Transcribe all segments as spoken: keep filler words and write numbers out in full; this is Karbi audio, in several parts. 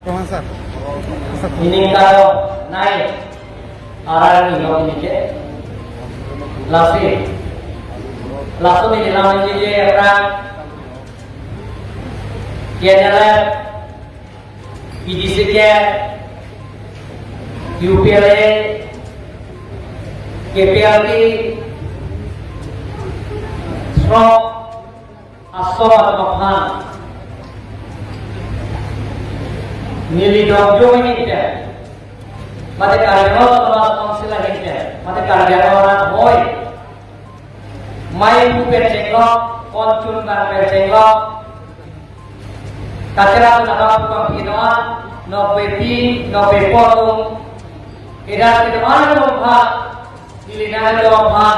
Rohan sir. Sir. Ining karo nai aran ni lo ini ke. Lasi. Laso neli lam ini ke orang. K N L F, P D C K, U P L A, K P L T, Srok, Asom atum aphan neli dongjo ahin pen, mate Karbi Anglong Autonomous Council ahin pen, mate Karbi Anglong arat hoi, mei pu pen chenglok, konchun bang pen chenglok, kachera tu naka pu pang pino an, nokbe pi, nokbe po atum, idat pino an atum aphan, neli nangdong aphan,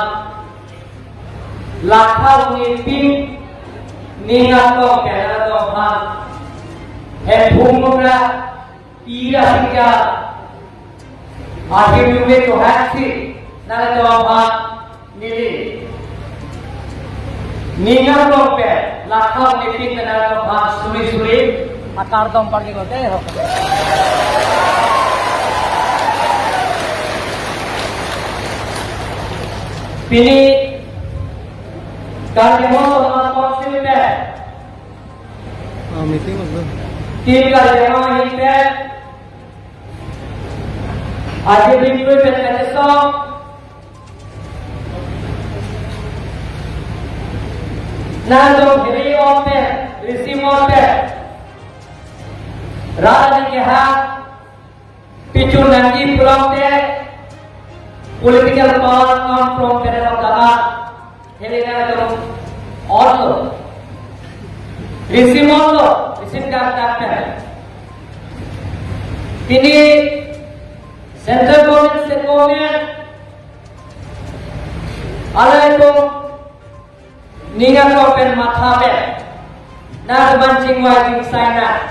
lakha unipin, ning aklong pen nangdong aphan, Hemphung Mukra, Pira Singka, ahim yume to haksi, nangdong aphan, neli ning aklong pen, lakha unipin nangdong aphan, suri suri, akardom parke kote ho. Pini Karbi Anglong Autonomous Council pen, ah, meeting also. Team Karbi Anglong ahin pen, aje bin koi pen kachesong, nangdong hiri on pen, risi on pen, rara ni keha, pichun nangji pulote, political power come from Federal of Dama, Helena atum onlo. Receive onlo, receive dam dam pen. Pini central government, state government, alai atum ning aklong pen matha pen, nangman chingvai chingsai nang.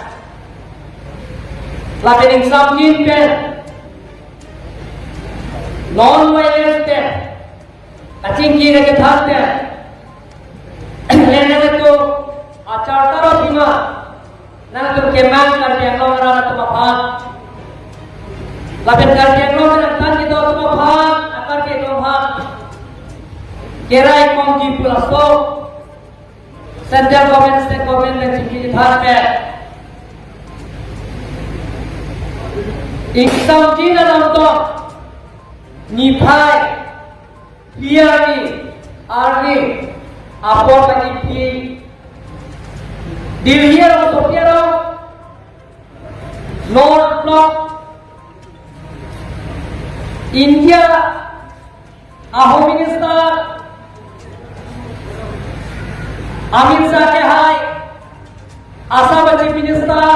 Lapen ingsamjin pen, non-violence pen, kachingki kachethan pen, lena tu achar taro bima, nangtum kemang Karbi Anglong arat atum aphan. Lapen Karbi Anglong arat aphan kedo atum aphan, akar kedo aphan. Kerai kongji pu laso. Central government, state government pen chingki than pen. Ingsamjin alam to. Niphai. Phli arni, arni, apor lagi phi, Delhi arong, Sophia arong, North Block, India a Home Minister, Amit Shah kehai, Assam a Chief Minister,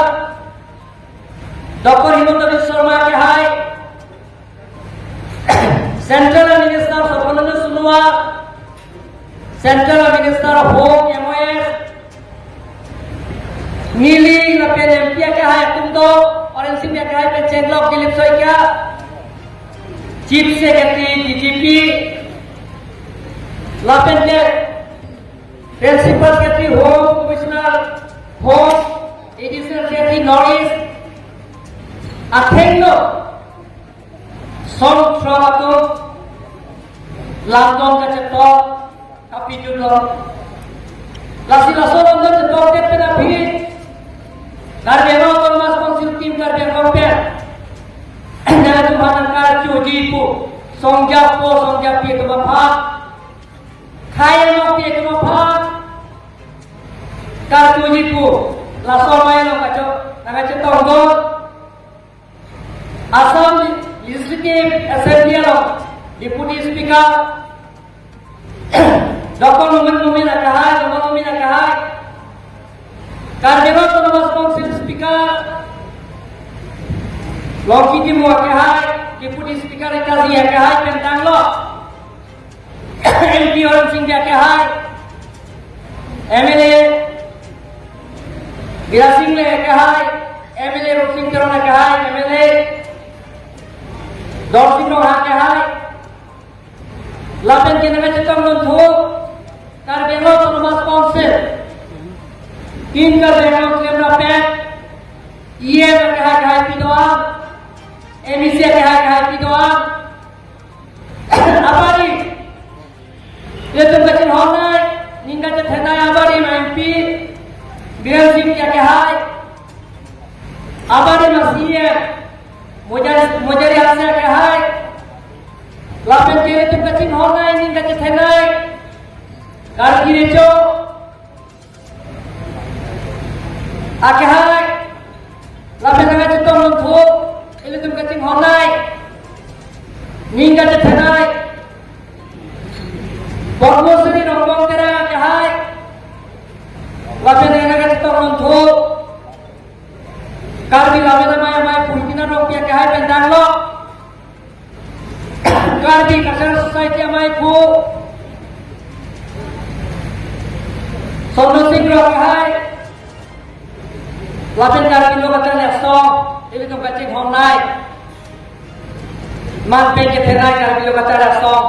Doctor Himanta Biswa Sarma kehai, Central Minister Sarbananda Sonowal, Central Minister Home, M O S, neli lapen M P akehai atum do, Orange Singh akehai pen chenglok Dilip Saikia, Chief Secretary, D G P, lapen ke Principal Secretary Home, Commissioner Home, Additional Secretary North East, athengno, song throk atum, lamdon kachetok, kapijut lo. Lasi laso lamdon chetok det pen aphi, Karbi Anglong Autonomous Council team Karbi Anglong pen, nangtum aphan nangkarjuji pu, songjapo, songjapi atum aphan, khei anokpi atum aphan, karjuji pu, laso amei along kacho, nangkachetongdun. Assam Legislative Assembly along Deputy Speaker, Doctor Momin Momin akehai, Momin Momin akehai, Karbi Anglong Autonomous Council Speaker, Longki Timung akehai, Deputy Speaker Rekaji akehai pen tanglo. M P Orange Singh Bey akehai, M L A Bidya Sing Engleng akehai, M L A Rupsing Teron akehai, M L A Dorsing Ronghang akehai, lapen ke nangkachetongdun thu, Karbi Anglong Autonomous Council, Team Karbi Anglong klemrap pen, E M akehai akehai pi do-an, M A C akehai akehai pi do-an. Apari, ilitum kachinghon nai, ning kachethenei apari ma M P Biren Singh akehai, apari ma C E M Mojari, Mojari Hanse akehai. Lapen ke ilitum kachinghon nai, ning kachethenei Karbi Recho akehai, lapen nangkachetong longthu, ilitum kachinghon nai, ning kachethenei Padma Shri Rongbong Terang akehai, lapen nangkachetong longthu, Karbi Lammet Amei Amei Purkina Rongpi akehai pen danglo. Karbi Cultural Society amei aphu Sonno Sing Rong akehai, lapen Karbi Lo Kacharli Asong, ilitum kachinghon nai. Man pen kethenei Karbi Lo Kacharli Asong,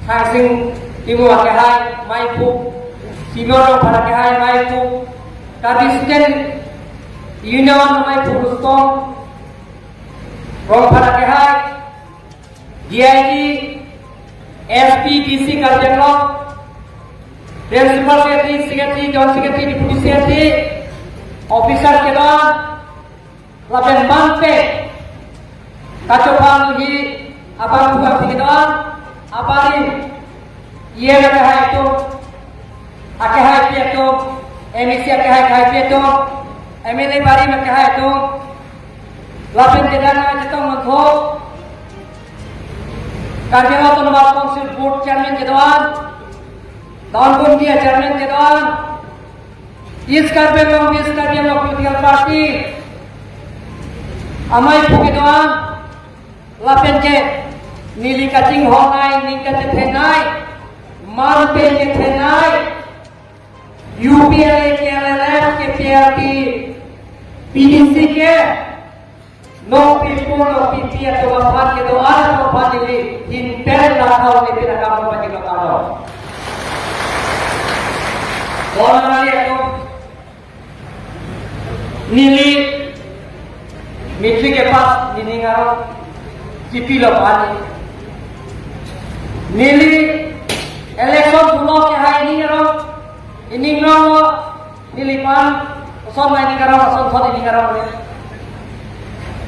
Thangsing Timung akehai, amei aphu, Simon Rongphar akehai, amei aphu, Karbi Student Union amei aphu Rustom Rongphar akehai, D I G, S P, D C Karbi Anglong, Principal Secretary, Secretary, Joint Secretary, Deputy Secretary, officer kedon, lapen man pen kachophan hi abang buka kedon, apari E M akehai atum, akehai pi atum, M A C akehai akehai pi atum, M L A barim akehai atum, lapen kedang nangkachetong longthu, Karbi Anglong Autonomous Council Board Chairman kedo-an, Town Committee Chairman kedo-an, East Karbi Anglong, West Karbi Anglong Political Party amei aphu kedo-an, lapen ke neli kachinghon nai, ning kachethenei, man pen kethenei U P L A, K L L F, K P L P, P D C ke, nong pipo nong pipi atum aphan kedo-an atum aphan neli hin pen lathau nepin akam aphan kedo-an. Bonali atum, neli matric ke pass, nening arong kipilo pani. Neli election thulo akehai nening arong, nening arong lo, neliphan ason nai nening arong, ason thot nening arong le.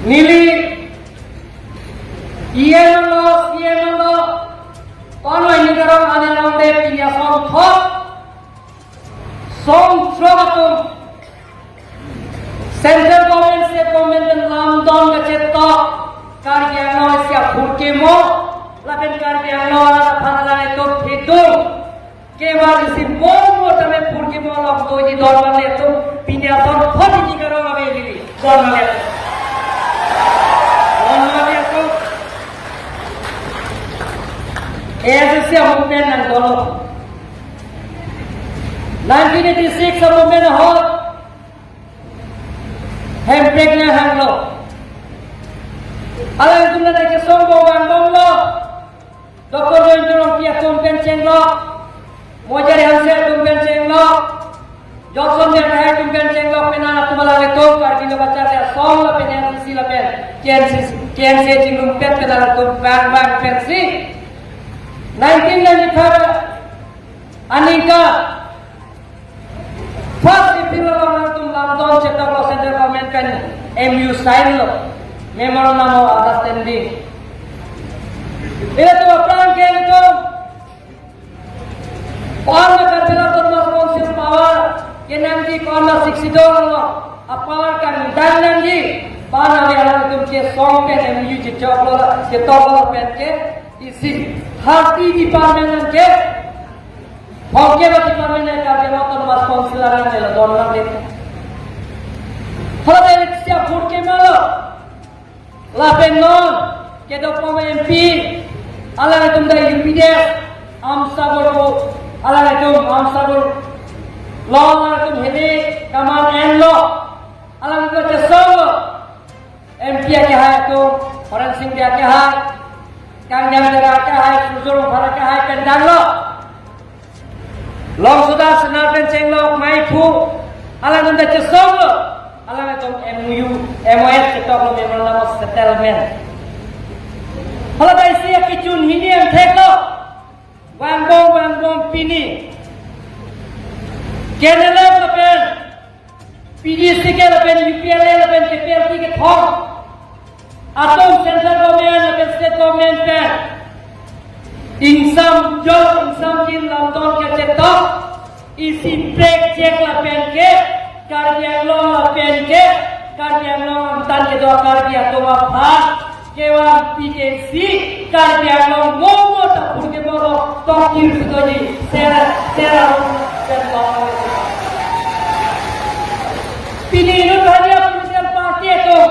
Neli E M lo, C E M lo, ton nai nening arong ane long de pini ason thot song throk atum, Central Government, State Government pen lamdon kachetok, Karbi Anglong isi aphurkimo, lapen Karbi Anglong aphan alanglitum thedung kevan isi mo mo tame phurkimo along doji don vanglitum pini ason thot nening arong ave lili. Don vanglitum. Don vanglitum. A S D C movement nangdolo. Nineteen eighty-six a-movement ahut Hemprek nanghanglo. Alangtum nangkesong bom angbomlo. Doctor Jayanta Rongpi atum pen chenglo. Mojari Hanse atum pen chenglo. Johnson Bey akehai atum pen chenglo, penang atum alanglitum Karbi Lo Kacharli Asong lapen N C C lapen K N C C, K N C A chingrum pen penang atum bang bang pensi nineteen ninety-five aningkan first April along nangtum lamdon chetoklo, Central Government pen M U sign lo, Memorandum of Understanding. Ilitum aphrang ke ilitum power ma Karbi Anglong Autonomous Council power kenangji, power ma sixty-two lo, a-power kangdang nangji, power nangji alangtum kesong pen M U chechoklo, chetoklo pen ke isi thirty department nangke, thomkep a-department nang Karbi Anglong Autonomous Council alang nelo don nangle. Hala de sia phurkimalo. Lapen non kedopom M P, alanglitum ta U P D F, amsabor ko, alanglitum amsabor lo, alanglitum hini kaman enlo, alanglitum chesonglo. M P akehai atum, Horen Sing Bey akehai, Kangjang Terang akehai, Surjya Rongphar akehai pen danglo. Longsoda Senar pen chenglo, amei aphu, alanglitum ta chesonglo. Alanglitum M O U, M O S ketok lo, Memorandum of Settlement. Hala ta isi akechun hini angthek lo. Vangbom, vangbom pini K N L F lapen P D C K lapen U P L A lapen K P L P kethom atum, central government lapen state government pen ingsamjok ingsamjin lamdon kachetok, isi prekjek lapen ke Karbi Anglong lapen ke Karbi Anglong amtan kedo Karbi atum aphan kevang P K C, Karbi Anglong mo mo ta purke moro tokir sitoji sera sera. Pini inut hania political party atum,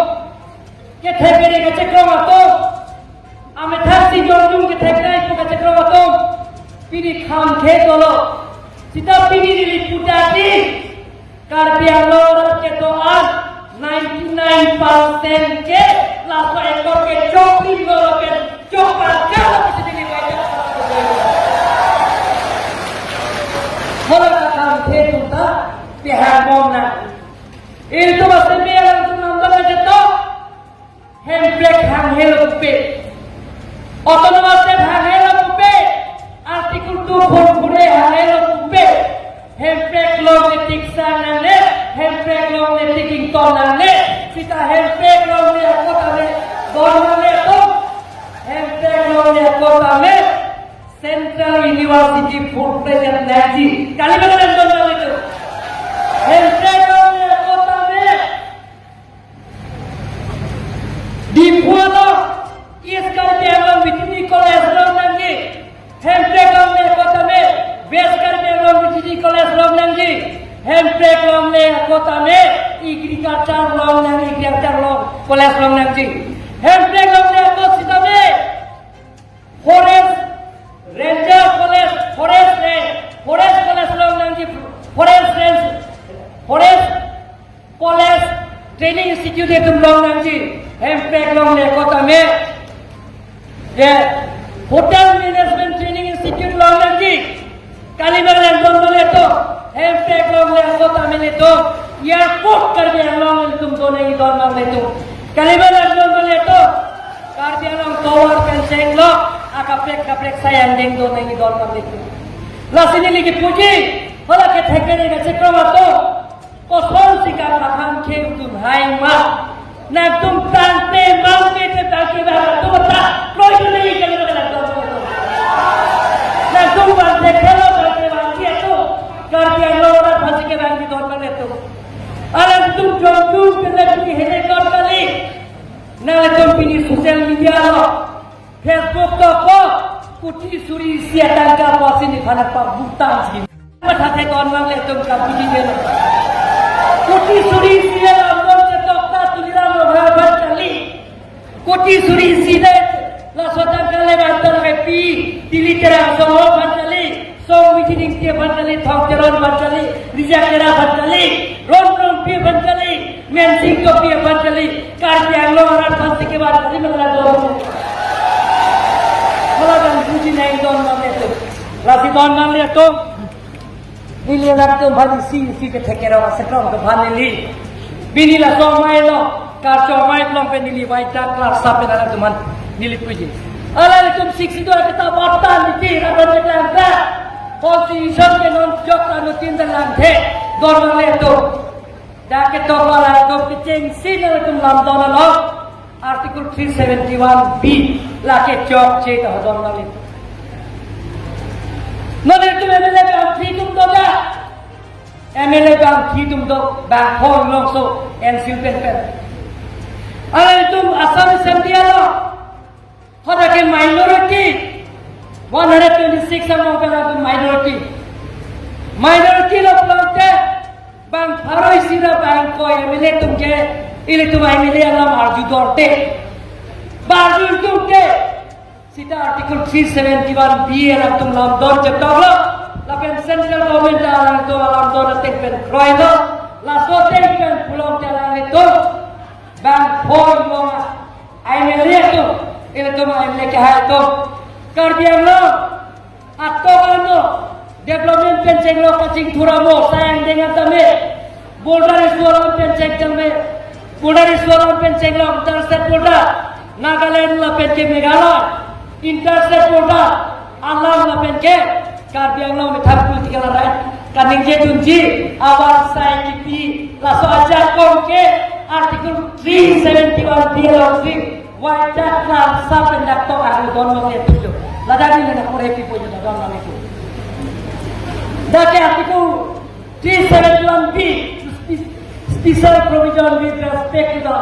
kethek kere kachekroi atum, amethang si jongjung kethek nai pu kachekroi atum pini khangkhe dolo. Sita pini neli pu ta di, Karbi Anglong arat kedo-an ninety nine percent ke laso ekor kechok lim lo lapen chok parka lo pisi neli baca. Hala kakhangkhe atum ta pehang bom nang. Ilitum asemi alangtum nangdam aja to. Hemprek hanghe lo pupe. Autonomous State hanghe lo pupe. Article two four four A hanghe lo pupe. Hemprek longle tik sang nangne, Hemprek longle tik ington nangne. Sita Hemprek longle ako tame don nangne to. Hemprek longle ako tame Central University full-fledged nangji. Kali mana don nangne to. Hemprek longle ako tame Diphu along East Karbi Anglong B T T College long nangji. Hemprek longle ako tame West Karbi Anglong B T T College long nangji. Hemprek longle ako tame Agriculture long nang, Agriculture long College long nangji. Hemprek longle ako sitame Forest Ranger College, Forest Range, Forest College long nangji, Forest Range, Forest College Training Institute atum long nangji. Hemprek longle ako tame je Hotel Management Training Institute long nangji. Kali mana don nangne to. Hemprek longle ako tame ilitum airport Karbi Anglong ilitum don nangji don nangne to. Kali mana don nangne to. Karbi Anglong tovar pen chenglo, akaprek kaprek sayang deng don nangji don nangne to. Lasi neli kipuji, hala kethek kere kachekroi atum, kosonsi kakhangkhe atum hai ma. Nangtum tangte mangke te tangte ba atum ta kroi tu neli kali ba nangtum. Nangtum bang te khelo bang te bang dia tu. Karbi Anglong arat aphansi kevang di don nangne to. Alangtum jongjung pele pini helicopter kali. Nangtum pini social media lo, Facebook to ko, kuti suri isi atangka apotsi nephan pabutang si. Matha the don nanglitum kapuji dei. Kuti suri isi le lamdon ketok ta Tuliram Ronghang aphan kali. Kuti suri isi le laso atangka le banta le pi Dili Terang Song aphan kali. Song Mijing Ingti aphan kali, Thong Teron aphan kali, Rijak Tera aphan kali, Ron Rongpi aphan kali, Mensing Tokbi aphan kali, Karbi Anglong arat aphansi kevang kali mana don. Hala bang puji nang don nangne to. Lasi don nangne to. Neli nangtum aphan isi isi kethek kere kachekroi atum aphan neli. Pini laso amei lo, karcho amei along pen neli vai dak klak sap pen nangtum aphan neli puji. Alangtum sik situ kita batan di ti radon kita angka. Constitution ke non jok anu tin dan langthe don nangne to. Dak ketok alangtum kechengsi nangtum lamdon along Article three seventy-one B lake chokche ta don nangne. Non ilitum M L A bangphli atum do ga. M L A bangphli atum do, bangpho Longso N C U pen pen. Alangtum Assam Assembly along hadak ke minority, one hundred twenty-six among pen atum minority. Minority lo pulote bang pharo isi ra bang ko M L A atum ke, ilitum M L A alam arju dorte. Ba arju atum ke, sita Article three seventy-one B alangtum lamdon chetok lo, lapen central government alangtum alamdon ateng pen kroi lo, laso ateng pen pulote alanglitum bangpho long M L A atum, ilitum M L A kehai atum, Karbi Anglong atok ano development pen chenglo kachingthur amo sayang deng tame. Border issue alam pen chengchang me, border issue alam pen chenglong, inter-state border Nagaland lapen ke Meghalaya, inter-state border alam lapen ke Karbi Anglong methang political right kaningje dunji abar sai kipi, laso ajakong ke Article three seventy-one B alongsi wajak lam sap pen dak tok aru don lo ke tujuh. Ladak neli nangkore pipo je don lo itu. Dak ke Article three seventy-one B, spe-, special provision with respect to the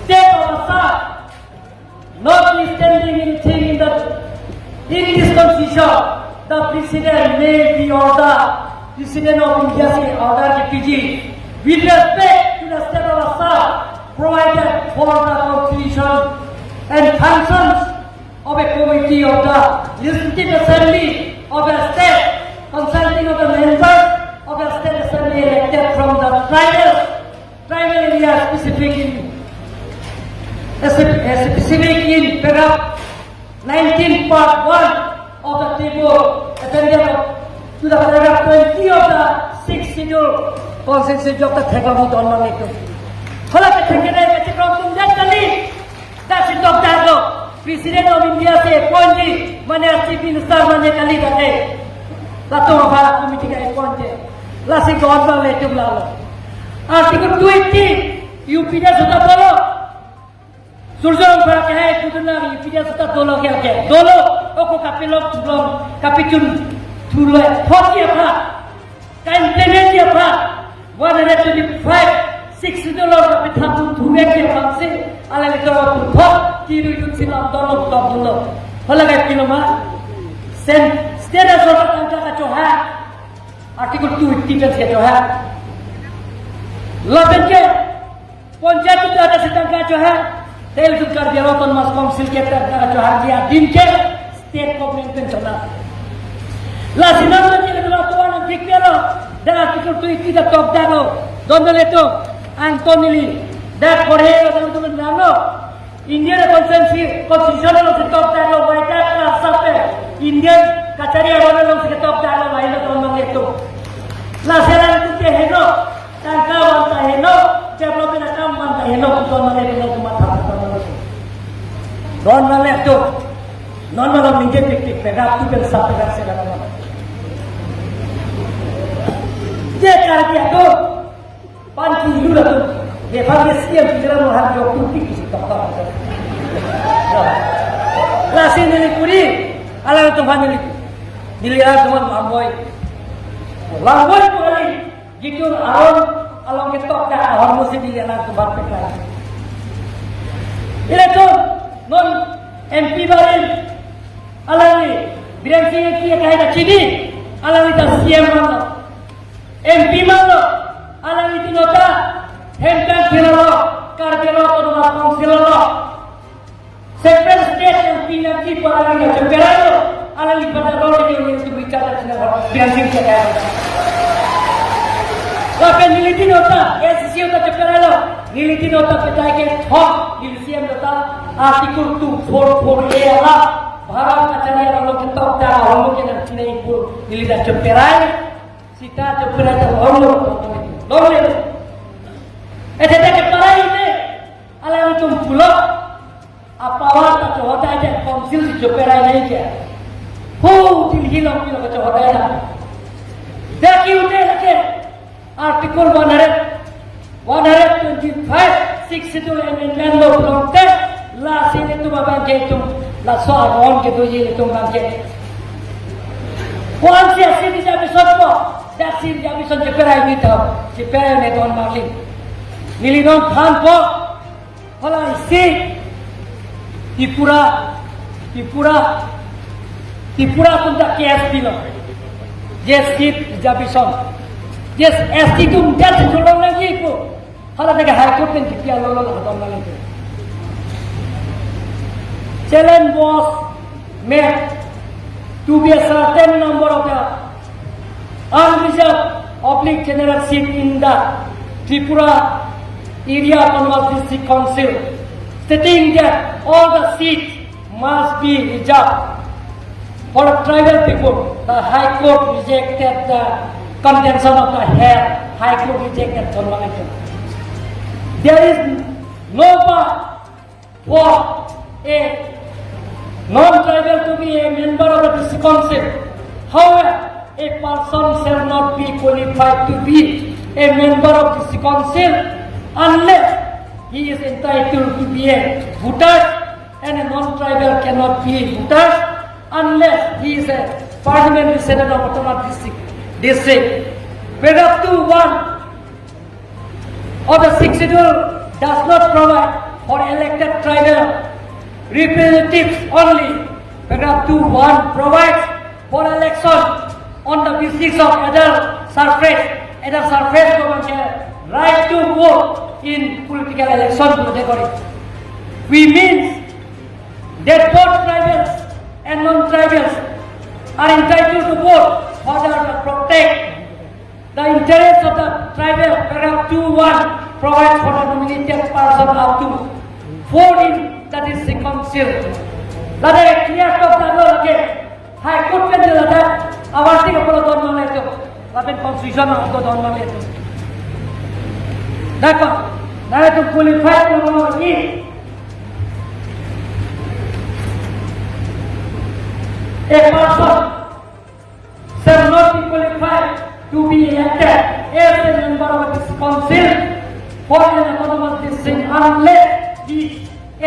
state of Assam. Notwithstanding anything in the, in this constitution, the president may be order, president of India say order P G. With respect to the state of Assam, provided for the constitution and functions of a committee of the Legislative Assembly of a state, consulting of the members of the state assembly elected from the tribal, tribal area specific in, specific in paragraph nineteen part one of the table appended to the paragraph twenty of the sixth schedule constitution of the Thekong don mangnetum. Hala ke thekere ke chikrom tum jat kali. Dak si tok dak lo. President of India si appoint ji, mane chief minister mane kali dak ke. Latum aphan committee ke appoint ji. Lasi don mangle tum lalo. Article two eighty, U P D sota dolo. Surjong pha ke hai kuduna U P D sota dolo ke ke. Dolo, oko kapilok tulong, kapichun tulong. Thot ji aphan. Ka-implement ji aphan, one hundred twenty-five, six dollar kapitha tu thuvek ji aphan si, alanglitum tu thot, tiru yun si lam don lo, don lo. Hala kai pilo ma? Sen, state asor tangka kachohang, Article two eighty pen kachohang. Lapen ke, Panchayat itu ada setangka chohang. Tel itu Karbi Anglong Autonomous Council ke tangka chohang ji adim ke state government pen chona. Lasi non non ni kedua tuan ang dikpelo. Dak article two eighty dak tok dak lo. Don don itu. Anton neli. Dak Korea lo, don don lo. India constituency, constitution lo si tok dak lo. Wajak lam sap pen India kachari aron lo si tok dak lo. Lain lo don don itu. Lasi lang itu ke heno. Tangka vanta heno, development akam vanta heno, don mangle heno, cuma tangka don mangle. Don mangle tu. Non mangle ningje tik tik, pedak tu pen sap pedak se dalam mana. Je Karbi atum, pan kilu la tu. Ye pan ke siam kira mo han jok tu tik si tok tok. Lasi neli kuri, alanglitum aphan neli. Neli alanglitum aphan lamboi. Lamboi kuri. Jitu aron along ketok dak ahormu si neli alanglitum aphan peklai. Ilitum non M P barim alangli Biren Singh Engti akehai ta chini, alangli ta C M manlo, M P manlo, alangli tino ta hemtang thiralo, Karbi Anglong Autonomous Council lo. Separate state yang pinjam di para ina cheperailo, alangli pada role ke yang tu bicara dengan orang biasa saja. Lapen neli tino ta, S C C ta cheperailo, neli tino ta petai ke thok, neli C M ta Article two four four A ala, Bharat kachari aron lo ketok dak, aron lo ke nang chinai pur, neli ta cheperai, sita cheperai ta aron lo, lo le. Eh, tete cheperai ini, alangtum pulo, apower ta chohodai je, council si choperai nai je. Ho Delhi along pilo chohodai na. Dak ke-un-e lake Article one hundred, one hundred twenty-five, Sixth Schedule Amendment lo pulote, lasi nelitum abang ke itum, laso aron kedoji itum abang ke. Ko-an si ase reservation po, dak si reservation cheperai ni tho, cheperai ne don marling. Neli non phan po, Hala isi Tripura, Tripura, Tripura atum ta case pilo. Yes, seat reservation. Yes, S T atum ta si jolong lagi ko. Hala tega High Court pen kipi alo lo lo dong lagi ko. Challenge was made to be a certain number of the unreserved oblique general seat in the Tripura Area Autonomous District Council, stating that all the seats must be reserved for tribal people. The High Court rejected the Condemnation of the High Court rejected. There is no power for a non-tribal to be a member of the district council. However, a person shall not be qualified to be a member of district council unless he is entitled to be a voter, and a non-tribal cannot be a voter unless he is a permanent resident of autonomous district. District. Paragraph two one of the Sixth Schedule does not provide for elected tribal representatives only. Paragraph two one provides for election on the basis of adult suffrage. Adult suffrage ko mane right to vote in political election ko dekori. We means that both tribals and non-tribals are entitled to vote for the protect the interest of the tribal. Paragraph two one provides for the nominated person up to four in the district council. Ladak clear talk dalo lake. High Court pen ladak awansi ke polo don nangle to. Lapen constitution ko don nangle to. Dakon, nangle to qualified lo mo ni. A person shall not be qualified to be elected as a member of this council for an autonomous district unless he, A,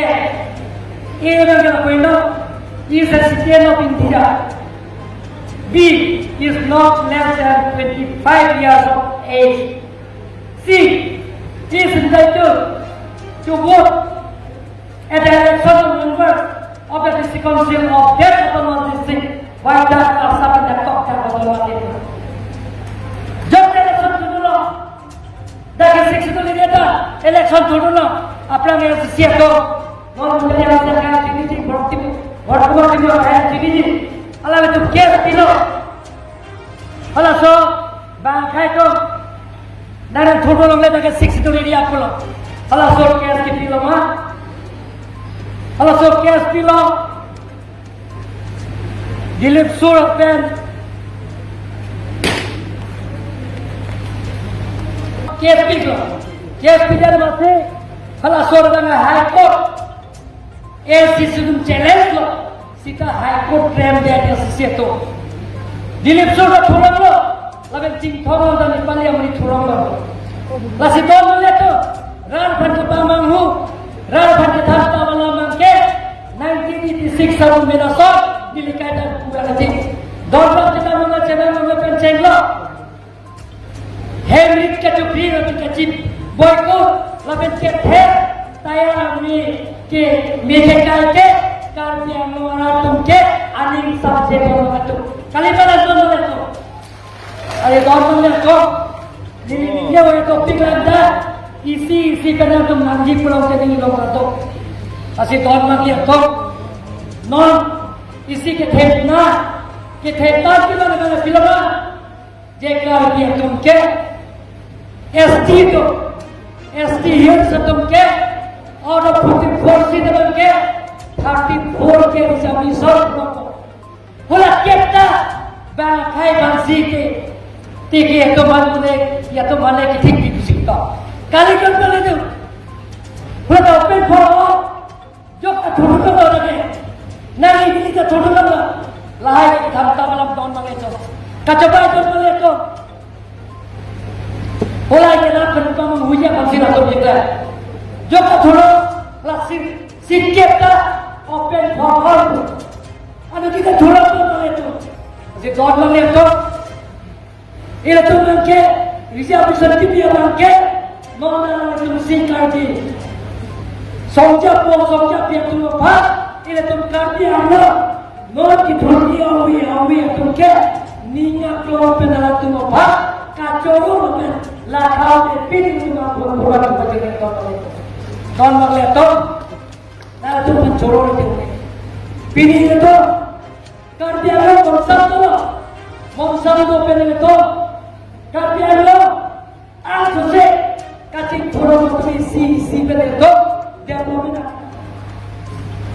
A member is a citizen of India, B, is not less than twenty-five years of age, C, is entitled to vote at the election of members of the district council of that autonomous district, why that are sub in the top that autonomous district. Just election to do law. That is six to the data, election to do law. Aphrang yang sesia to. Non menjadi yang saya kaya ini di berarti, berarti berarti yang kaya ini. Alam itu case pilo. Halaso, bang khai to. Nana thurdo longle ta ke six to area pulo. Halaso case kepilo ma. Halaso case pilo. Dilip Sur pen case pilo. Case pilo masi. Halaso tangka High Court. A C C atum challenge lo, sita High Court rem de A C C atum. Dilip Sur ta thurong lo, lapen Chinthong ta Nepali amonit thurong lo. Lasi don lo to, rat aphan kepamanghu, rat aphan kethan ta bala mangke, nineteen eighty-six aru mena so, Delhi kaitan pura lagi. Don lo kita mangga chena mangga pen cheng lo. Hem rit kachupri lapen kachip boycott lapen kethe tayar ami ke mejekai ke Karbi Anglong arat atum ke aning subject atum. Kali mana atum atum. Aye don atum atum. Neli neli atum pikir anda isi isi kadang atum nangji pulang ke neli long atum. Lasi don atum. Non isi kethepna kethepna kita nak bilang. Je Karbi atum ke S T atum, S T Hills atum ke, out of forty-four seat atum ke, thirty-four ke reservation atum. Hula kepta, bang khai bang si ke, tiki atum man mule, ya atum mane ke thik di kusik to. Kali kan mule tu. Hula ta open for all. Jok ta thurun lo lagi. Nang ini ta thurun lo. Lahai ke tham ta malam don bang itu. Kacoba don bang itu. Mulai ke na penumpang menghujan masih langsung kita. Jok ta thurun, lasi sikit ta open for all. Anu kita thurun lo bang itu. Masih don bang itu. Ilitum abangke, reservation kipi abangke, non alanglitum si Karbi. Songja po, songja pi atum aphan, ilitum Karbi Anglong, non kithurji awi, awi atum ke, ning aklong pen alanglitum aphan, kachoro pen, lathau pen, pini atum aphan, bukan bukan dengan kau tahu. Don bang atum, alanglitum pen choro atum. Pini atum, Karbi Anglong bangsa to, bangsa to pen to, Karbi Anglong, ang sose, kachingthurong to isi, isi pen to, dia mo mina.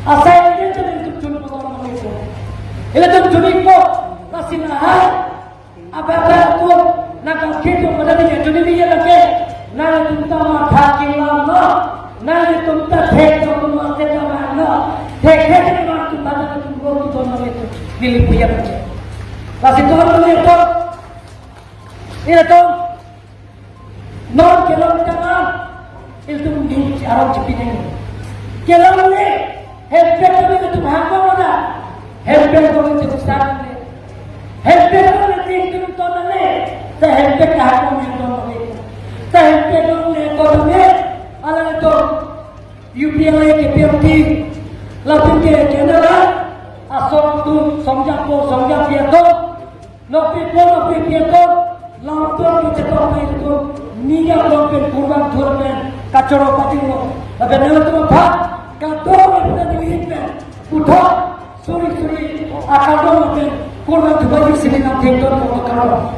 Asai dia to pen to chun ko to mo ito. Ilitum chun ko, lasi lahai, ababa to, Thek jong tum mate ta mano. Thek thek ni mano tum bata tum go tum don mano tum. Neli puya baca. Lasi tum mano tum. Ilitum. Non kelong tangam. Ilitum di arong chipineng. Kelongle. Hempek kami ilitum hako mana. Hempek kami ilitum sangle. Hempek kami ilitum tongle. Sa hempek kahako ilitum tongle. Sa hempek kami ilitum tongle. Alangtum. U P L A ke P M T, lapen ke general, asong atum, songjak po, songjak pi atum, nokpi po, nokpi pi atum, lamtun ke chetok pai atum, niya atum pen kurban thur pen, kachoro pati lo, lapen nangtum aphan, kadokave pen, puthot, suri suri, akadong pen, kurban thur pai sini nangthek don mo karo.